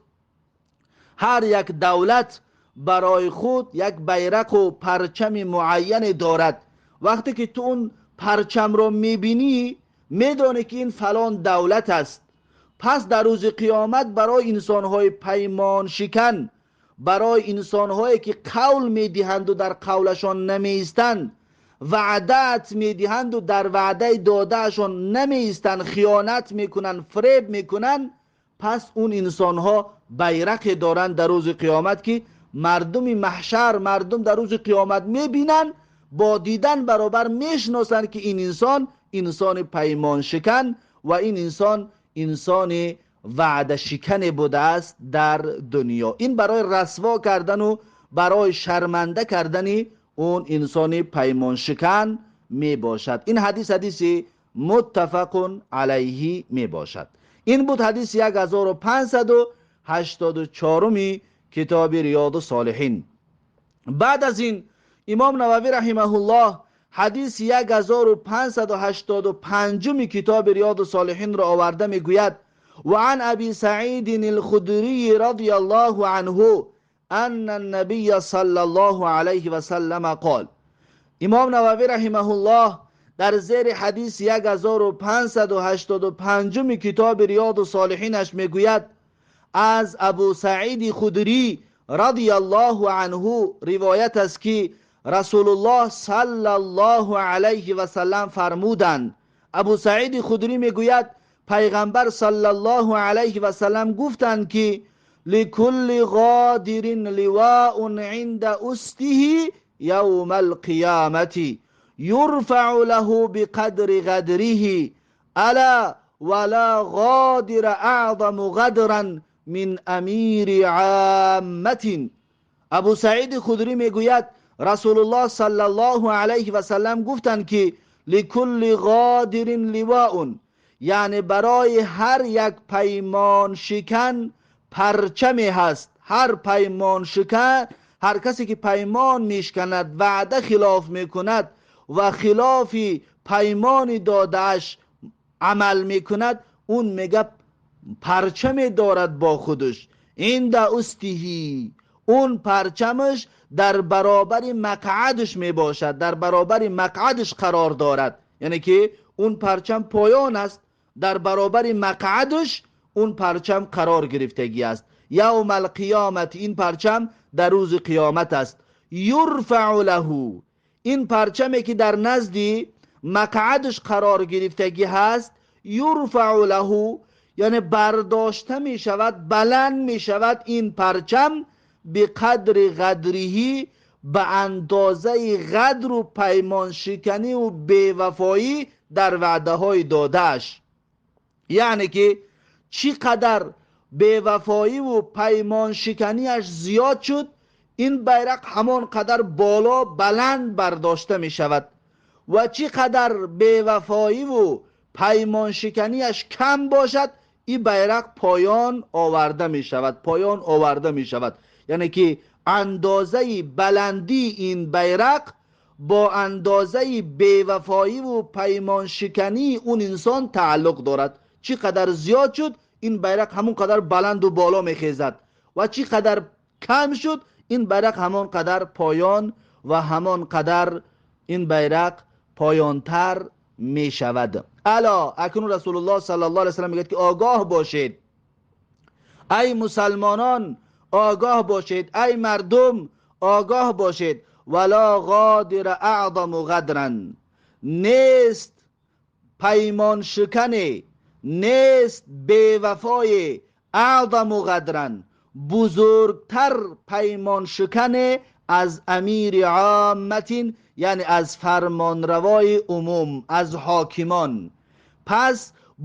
ҳар як давлат барои худ як байрақу парчами муайяне дорад, вақте ки ту он парчамро мебинӣ, медонӣ ки ин фалон давлат аст. Пас дар рӯзи қиёмат барои инсонҳои паймоншикан, барои инсонҳое ки қавл медиҳанду дар қавлашон намеистанд, ваъдаат медиҳанду дар ваъдаи додаашон намеистанд, хиёнат мекунанд, фиреб мекунанд, пас он инсонҳо байрақе доранд дар рӯзи қиёмат, ки мардуми маҳшар, мардум дар рӯзи қиёмат мебинанд, бо дидан баробар мешиносанд ки ин инсон инсони паймоншикан ва ин инсон инсони ваъдашикане будааст дар дунё. Ин барои расво кардану барои шарманда кардани он инсони паймоншикан мебошад. Ин ҳадис ҳадиси муттафақун алайҳи мебошад. Ин буд ҳадиси 1584 китоби Риёду Солиҳин. Баъд аз ин имом Нававӣ раҳимаҳуллоҳ ҳадиси 1585 китоби Риёду Солиҳинро оварда мегӯяд: ва ан Аби Саидин алхудрий радияллоҳу анҳу анна набия саллаллоҳу алайҳи васаллама қол. Имом Нававӣ раҳимаҳуллоҳ дар зери ҳадиси 1585 китоби Риёду Солиҳинаш мегӯяд: аз Абу Саиди Худрӣ радияллоҳу анҳу ривоят аст, ки Расулуллоҳ саллаллоҳу алайҳи васаллам фармуданд. Абу Саиди Худрӣ мегӯяд: пайғамбар саллаллоҳу алайҳи васаллам гуфтанд, ки ликулли ғодирин ливаун инда устиҳи явмал қиёмати юрфау лаҳу биқадри ғадриҳи ала ва ла ғодира аъзаму ғадран мин амири амматин. Абу Саиди Худрӣ мегӯяд: Расулуллоҳ саллаллоҳу алайҳи васаллам гуфтанд, ки ликулли ғодирин ливаун, яъне барои ҳар як паймоншикан парчаме ҳаст. Ҳар паймоншикан, ҳар касе ки паймон мешканад, ваъда хилоф мекунад ва хилофи паймони додааш амал мекунад, он мега парчаме дорад бо худаш. Инда устиҳи, он парчамаш дар баробари мақъадаш мебошад, дар баробари мақъадаш қарор дорад. Яъне ки он парчам поён аст, дар баробари мақъадаш он парчам қарор гирифтагӣ аст. Явмал қиёмат, ин парчам дар рӯзи қиёмат аст. Юрфау лаҳу, ин парчаме ки дар назди мақъадаш қарор гирифтагӣ ҳаст, юрфау лаҳу, яъне бардошта мешавад, баланд мешавад ин парчам биқадри ғадриҳи, ба андозаи ғадру паймоншиканӣ ва бевафоӣ дар ваъдаҳои додааш. Яъне ки чӣ қадар бевафоӣ ва паймоншиканиаш зиёд шуд, ин байрақ ҳамон қадар боло баланд бардошта мешавад ва чӣ қадар бевафоӣ ва паймоншиканиаш кам бошад, ин байрақ поён оварда мешавад, поён оварда мешавад. Яъне ки андозаи баландии ин байрақ бо андозаи бевафоӣ ва паймоншикании он инсон тааллуқ дорад. Чӣ қадар зиёд шуд, ин байрақ ҳамон қадар баланду боло мехезад ва чӣ қадар кам шуд, ин байрақ ҳамон қадар поён ва ҳамон қадар ин байрақ поёнтар мешавад. Ало, акнун Расулуллоҳ саллаллоҳу алайҳи васаллам мегӯяд, ки огоҳ бошед, ай мусалмонон, огоҳ бошед, ай мардум, огоҳ бошед. Вала ғодира аъзаму ғадран, нест паймоншикане, нест бевафое аъзаму ғадран, бузургтар паймоншикане аз амири омматин, яъне аз фармонравои умум, аз ҳокимон. Пас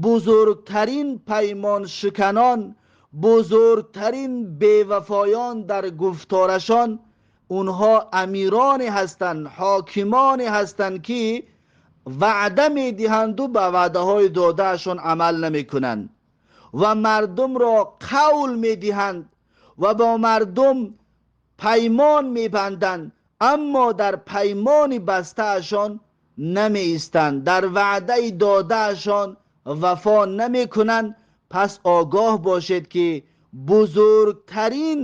бузургтарин паймоншиканон, бузургтарин бевафоён дар гуфторашон онҳо амироне ҳастанд, ҳокимоне ҳастанд, ки ваъда медиҳанду ба ваъдаҳои додаашон амал намекунанд ва мардумро қавл медиҳанд ва бо мардум паймон мебанданд, аммо дар паймони бастаашон намеистанд, дар ваъдаи додаашон вафо намекунанд. Пас огоҳ бошед, ки бузургтарин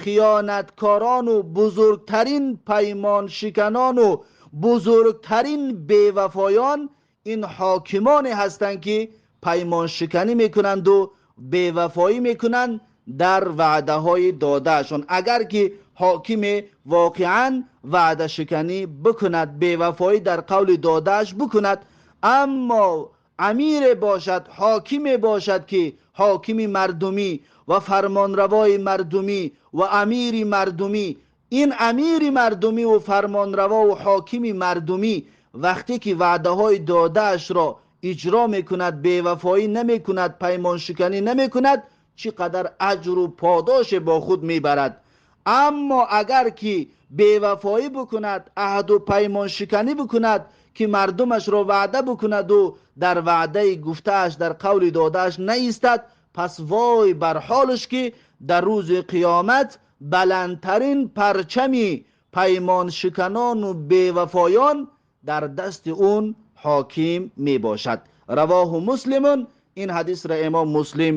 хиёнаткорону бузургтарин паймоншиканону бузургтарин бевафоён ин ҳокимоне ҳастанд, ки паймоншиканӣ мекунанду бевафоӣ мекунанд дар ваъдаҳои додаашон. Агар ки ҳокиме воқеан ваъдашиканӣ бикунад, бевафоӣ дар қавли додааш бикунад, аммо амире бошад, ҳокиме бошад, ки ҳокими мардумӣ ва фармонравои мардумӣ ва амири мардумӣ, ин амири мардумӣ ва фармонраво ва ҳокими мардумӣ вақте ки ваъдаҳои додаашро иҷро мекунад, бевафоӣ намекунад, паймоншиканӣ намекунад, чӣ қадар аҷру подоше бо худ мебарад. Аммо агар ки бевафоӣ бикунад, аҳду паймоншиканӣ бикунад, ки мардумашро ваъда бикунаду дар ваъдаи гуфтааш, дар қавли додааш наистад, пас вой бар ҳолаш, ки дар рӯзи қиёмат баландтарин парчами паймоншиканону бевафоён дар дасти он ҳоким мебошад. Равоҳу Муслимун, ин ҳадисро имом Муслим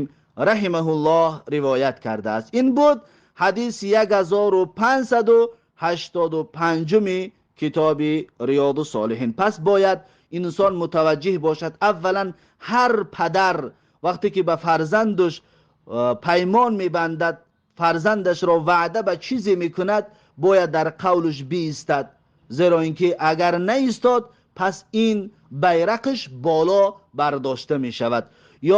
раҳимаҳуллоҳ ривоят кардааст. Ин буд ҳадиси 1585-уми китоби Риёду Солиҳин. Пас бояд инсон мутаваҷҷеҳ бошад. Аввалан, ҳар падар вақте ки ба фарзандаш паймон мебандад, фарзандашро ваъда ба чизе мекунад, бояд дар қавлаш биистад, зеро инки агар наистод, пас ин байрақаш боло бардошта мешавад.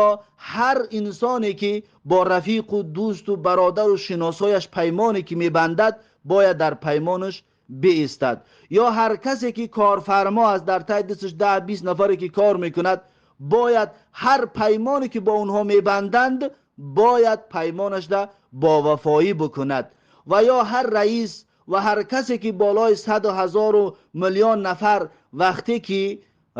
Ё ҳар инсоне ки бо рафиқу дӯсту бародару шиносояш паймоне ки мебандад, бояд дар паймонаш биистад. Ё ҳар касе ки корфармо аст, дар таи дасташ 10-20 нафаре ки кор мекунад, бояд ҳар паймоне ки бо онҳо мебанданд, бояд паймонашда бовафоӣ бикунад. Ва ё ҳар раис ва ҳар касе ки болои саду ҳазору миллион нафар вақте ки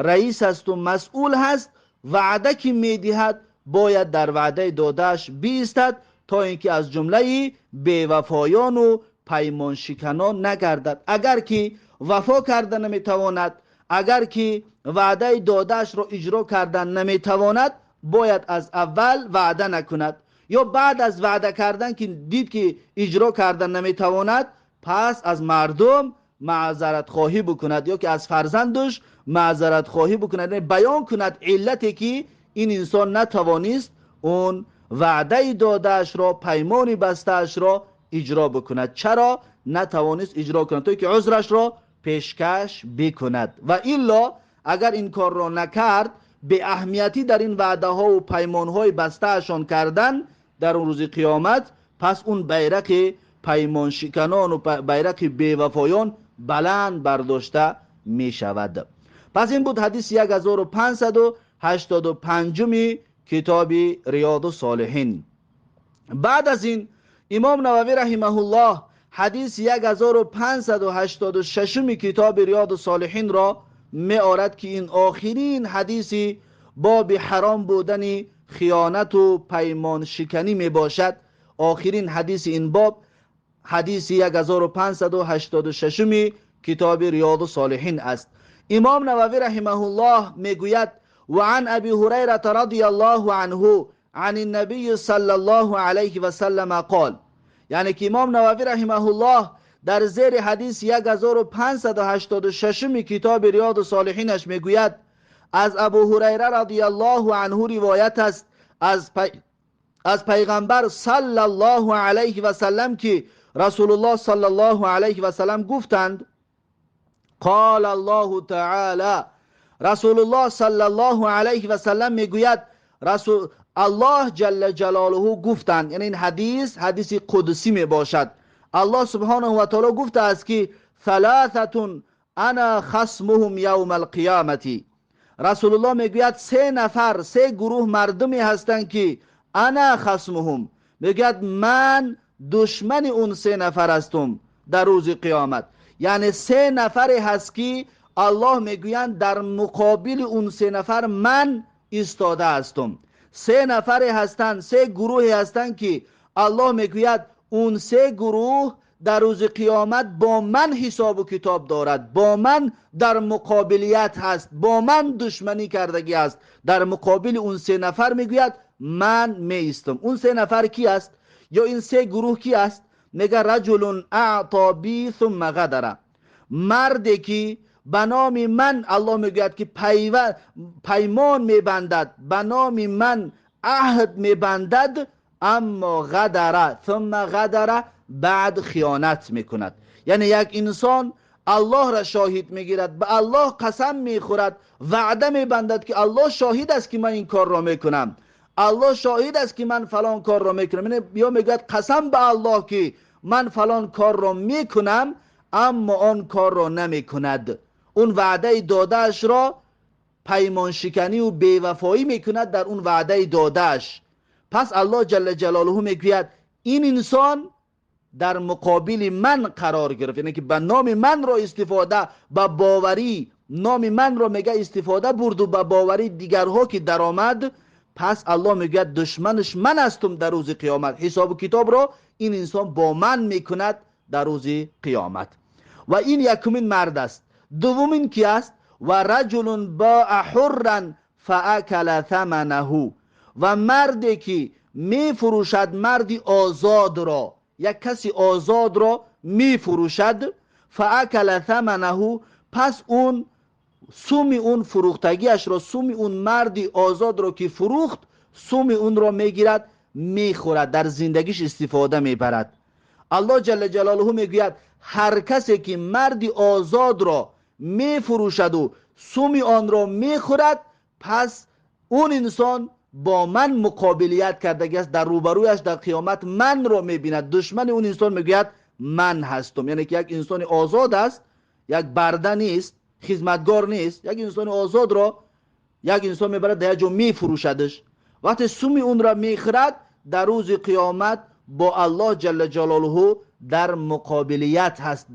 раис асту масъул ҳаст, ваъда ки медиҳад, бояд дар ваъдаи додааш биистад, то инки аз ҷумлаи бевафоёну паймоншиканон нагардад. Агар ки вафо карда наметавонад, агар ки ваъдаи додаашро иҷро кардан наметавонад, бояд аз аввал ваъда накунад, ё баъд аз ваъда кардан ки дид ки иҷро кардан наметавонад, пас аз мардум маъзаратхоҳӣ бикунад ё ки аз фарзандаш маъзаратхоҳӣ бикунад, яъне баён кунад иллате ки ин инсон натавонист он ваъдаи додаашро, паймони бастаашро иҷро бикунад, чаро натавонист иҷро кунад, то ки узрашро пешкаш бикунад. Ва илло агар ин корро накард, беаҳамиятӣ дар ин ваъдаҳову паймонҳои бастаашон кардан дар он рӯзи қиёмат, пас он байрақи паймоншиканону байрақи бевафоён баланд бардошта мешавад. Пас ин буд ҳадиси 1585-уми китоби Риёду Солиҳин. Баъд аз ин имом Нававӣ раҳимаҳуллоҳ ҳадиси 1586-уми китоби Риёду Солиҳинро меорад, ки ин охирин ҳадиси боби ҳаром будани хиёнату паймоншиканӣ мебошад. Охирин ҳадиси ин боб ҳадиси 1586-уми китоби Риёду Солиҳин аст. Имом Нававӣ раҳимаҳуллоҳ мегӯяд: وعن أبي هريرة رضي الله عنه عن النبي صلى الله عليه وسلم قال. یعنی که امام نووی رحمه الله در زیر حدیث 1586 کتاب ریاض الصالحینش میگوید از ابو هریره رضی الله عنه روایت است از پیغمبر صلی الله علیه و سلم که رسول الله صلی الله علیه و سلم گفتند: قال الله تعالی. رسول الله صلی الله علیه و سلم میگوید رسول الله جل جلاله گفتند، یعنی این حدیث حدیث قدسی می باشد. الله سبحانه و تعالی گفته است که ثلاثة انا خصمهم یوم القیامة. رسول الله میگوید سه نفر، سه گروه مردمی هستند که انا خصمهم، میگوید من دشمن اون سه نفر هستم در روز قیامت. یعنی سه نفری هست که الله میگویند در مقابل اون سه نفر من ایستاده هستم. سه نفری هستند، سه گروهی هستند که الله میگوید اون سه گروه در روز قیامت با من حساب و کتاب دارد، با من در مقابلیت هست، با من دشمنی کردگی است. در مقابل اون سه نفر میگوید من میایستم. اون سه نفر کی است یا این سه گروه کی است؟ میگه رجل اعطی بی ثم غدر، مردی که به نام من، الله میگوید که پیمان میبندد، به نام من عهد میبندد، اما غدر ثم غدر، بعد خیانت میکند. یعنی یک انسان الله را شاهد میگیرد، به الله قسم میخورد، وعده میبندد که الله شاهد است که من این کار را میکنم، الله شاهد است که من فلان کار را میکنم، یعنی یا میگوید قسم به الله که من فلان کار را میکنم، اما آن کار را نمیکند. اون وعده دادهش را پیمان شکنی و بیوفایی میکند در اون وعده دادهش. پس الله جل جلاله میگوید این انسان در مقابل من قرار گرفت، یعنی که به نام من را استفاده، به باوری نام من را میگه استفاده برد و به باوری دیگرها که درآمد، پس الله میگوید دشمنش من هستم در روز قیامت. حساب و کتاب را این انسان با من میکند در روز قیامت. و این یکمین مرد است. دومین کی است؟ و رجل باع حرا فاکل ثمنه، و مردی که میفروشد مردی آزاد را، یک کسی آزاد را میفروشد، فأکل ثمنه, пас он суми он фурӯхтагиашро, суми он марди озодро ки фурӯхт, суми онро мегирад, мехӯрад, дар зиндагиш истифода мебарад. Аллоҳ ҷалла ҷалолуҳу мегӯяд: ҳар касе ки марди озодро мефурӯшаду суми онро мехӯрад, пас он инсон бо ман муқобилият кардагиаст, дар рӯбарӯяш дар қиёмат манро мебинад. Душмани он инсон, мегӯяд, ман ҳастам. Яъне ки як инсони озод аст, як барда нест, хизматгор нест, як инсони озодро як инсон мебарад, дар як ҷо мефурӯшадаш. Вақте суми онро мехӯрад, дар рӯзи қиёмат бо Аллоҳ ҷалла ҷалолуҳу дар муқобилият ҳаст,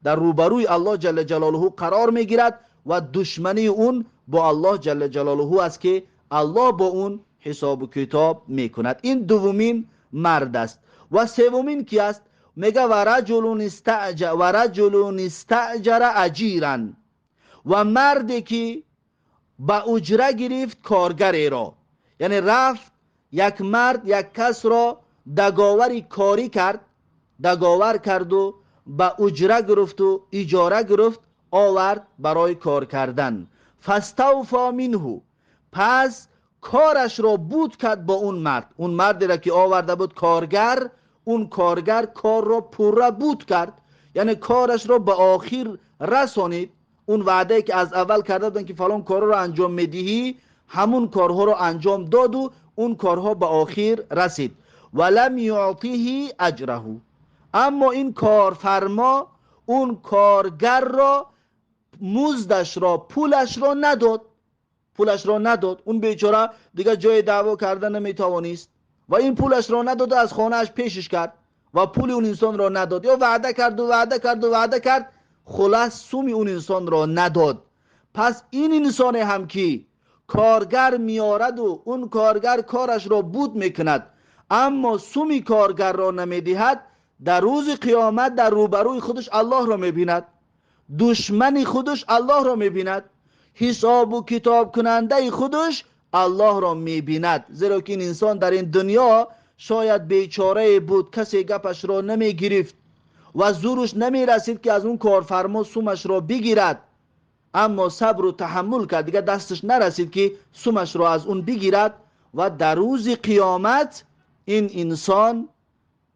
дар рӯбарӯи Аллоҳ ҷалла ҷалолуҳу қарор мегирад ва душмании он бо Аллоҳ ҷалла ҷалолуҳу аст, ки Аллоҳ бо он ҳисобу китоб мекунад. Ин дуввумин мард аст. Ва севумин ки аст? Мега: ورجل استأجر أجيرا, ва марде ки ба уҷра гирифт коргареро. Яъне рафт як мард як касро договори корӣ кард, договор карду ба уҷра гирифту иҷора гирифт, овард барои кор кардан. فاستوفى منه, пас корашро буд кард бо он мард. Он мардеро ки оварда буд коргар, он коргар корро пурра буд кард, яъне корашро ба охир расонид. Он ваъдае ки аз аввал карда буданд, ки фалон корро анҷом медиҳӣ, ҳамун корҳоро анҷом доду он корҳо ба охир расид. ولم يعطه أجره, аммо ин корфармо он коргарро муздашро, пулашро надод, пулашро надод. Он бечора дигар ҷои даъво карда наметавонист ва ин пулашро надоду аз хонааш пешиш кард ва пули он инсонро надод. Ё ваъда карду, ваъда карду, ваъда кард, хулас суми он инсонро надод. Пас ин инсоне ҳам ки коргар меораду он коргар корашро буд мекунад, аммо суми коргарро намедиҳад, дар рӯзи қиёмат дар рӯбарӯи худаш Аллоҳро мебинад, душмани худаш Аллоҳро мебинад, ҳисобу китобкунандаи худаш Аллоҳро мебинад. Зеро ки ин инсон дар ин дунё шояд бечорае буд, касе гапашро намегирифт ва зӯраш намерасид, ки аз он корфармо сумашро бигирад, аммо сабру таҳаммул кард, дигар дасташ нарасид, ки сумашро аз он бигирад. Ва дар рӯзи қиёмат ин инсон,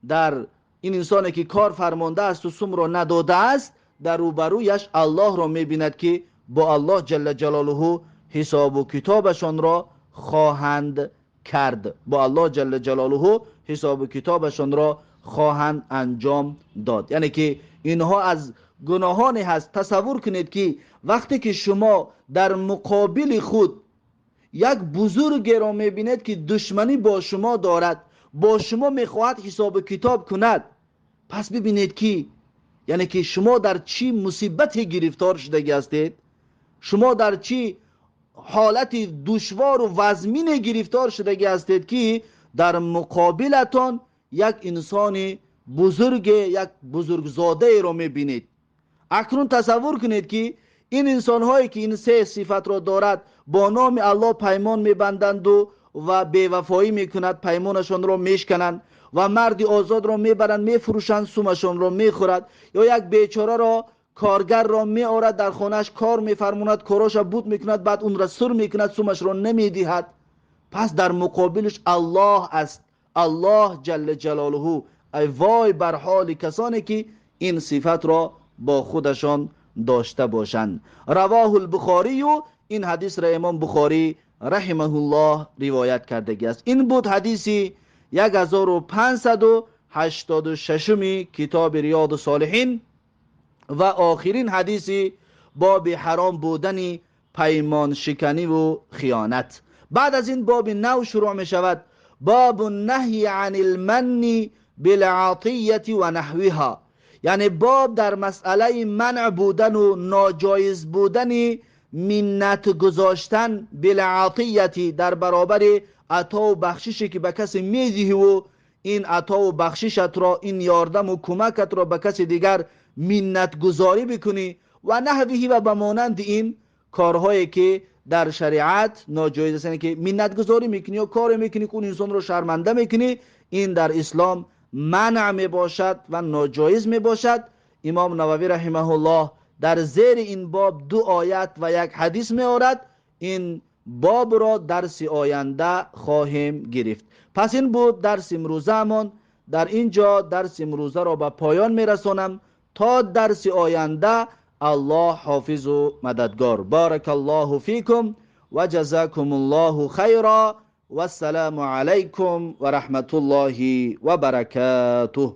дар ин инсоне ки кор фармондаасту сумро надодааст, дар рӯбарӯяш Аллоҳро мебинад, ки бо Аллоҳ ҷалла ҷалолуҳу ҳисобу китобашонро хоҳанд кард, бо Аллоҳ ҷалла ҷалолуҳу ҳисобу китобашонро хоҳанд анҷом дод. Яъне ки инҳо аз гуноҳоне ҳаст. Тасаввур кунед, ки вақте ки шумо дар муқобили худ як бузургеро мебинед, ки душманӣ бо шумо дорад, бо шумо мехоҳад ҳисобу китоб кунад, пас бибинед, ки яъне ки шумо дар чӣ мусибате гирифтор шудагӣ ҳастед, шумо дар чӣ ҳолати душвору вазмине гирифтор шудагӣ ҳастед, ки дар муқобилатон як инсони бузурге, як бузургзодаеро мебинед. Акнун тасаввур кунед, ки ин инсонҳое ки ин се сифатро дорад, бо номи Аллоҳ паймон мебанданду ва бевафоӣ мекунад, паймонашонро мешкананд ва марди озодро мебаранд, мефурӯшанд, сумашонро мехӯрад, ё як бечораро коргарро меорад, дар хонааш кор мефармонад, короша буд мекунад, баъд онро сур мекунад, сумашро намедиҳад, пас дар муқобилаш Аллоҳ аст, Аллоҳ ҷалла ҷалолуҳу. Ай вой бар ҳоли касоне ки ин сифатро бо худашон дошта бошанд. رواه البخاري, ин ҳадисро имом Бухорӣ رحمه الله ривоят кардагӣ аст. Ин буд ҳадиси 1586-уми китоби Риёду Солиҳин ва охирин ҳадиси боби ҳаром будани паймоншиканиву хиёнат. Баъд аз ин боби нав шурӯъ мешавад: باب النهي عن المن بالعطية ونحوها, яъне боб дар масъалаи манъ будану ноҷоиз будани миннат гузоштан, بالعطية, дар баробари атову бахшише ки ба касе медиҳиву ин атову бахшишатро, ин ёрдаму кӯмакатро ба каси дигар миннатгузорӣ бикунӣ, ونحوه, ва ба монанди ин корҳое ки дар шариат ноҷоиз аст. Яъне ки миннатгузорӣ мекунӣ ё коре мекунӣ, ки он инсонро шарманда мекунӣ, ин дар ислом манъ мебошад ва ноҷоиз мебошад. Имом Нававӣ раҳимаҳуллоҳ дар зери ин боб ду оят ва як ҳадис меорад. Ин бобро дарси оянда хоҳем гирифт. Пас ин буд дарси имрӯзаамон. Дар ин ҷо дарси имрӯзаро ба поён мерасонам. То дарси оянда Аллоҳ ҳофизу мададгор. Баракаллоҳу фикум ва ҷазакумуллоҳу хайра. Вассаламу алайкум ва раҳматуллоҳи ва баракатуҳ.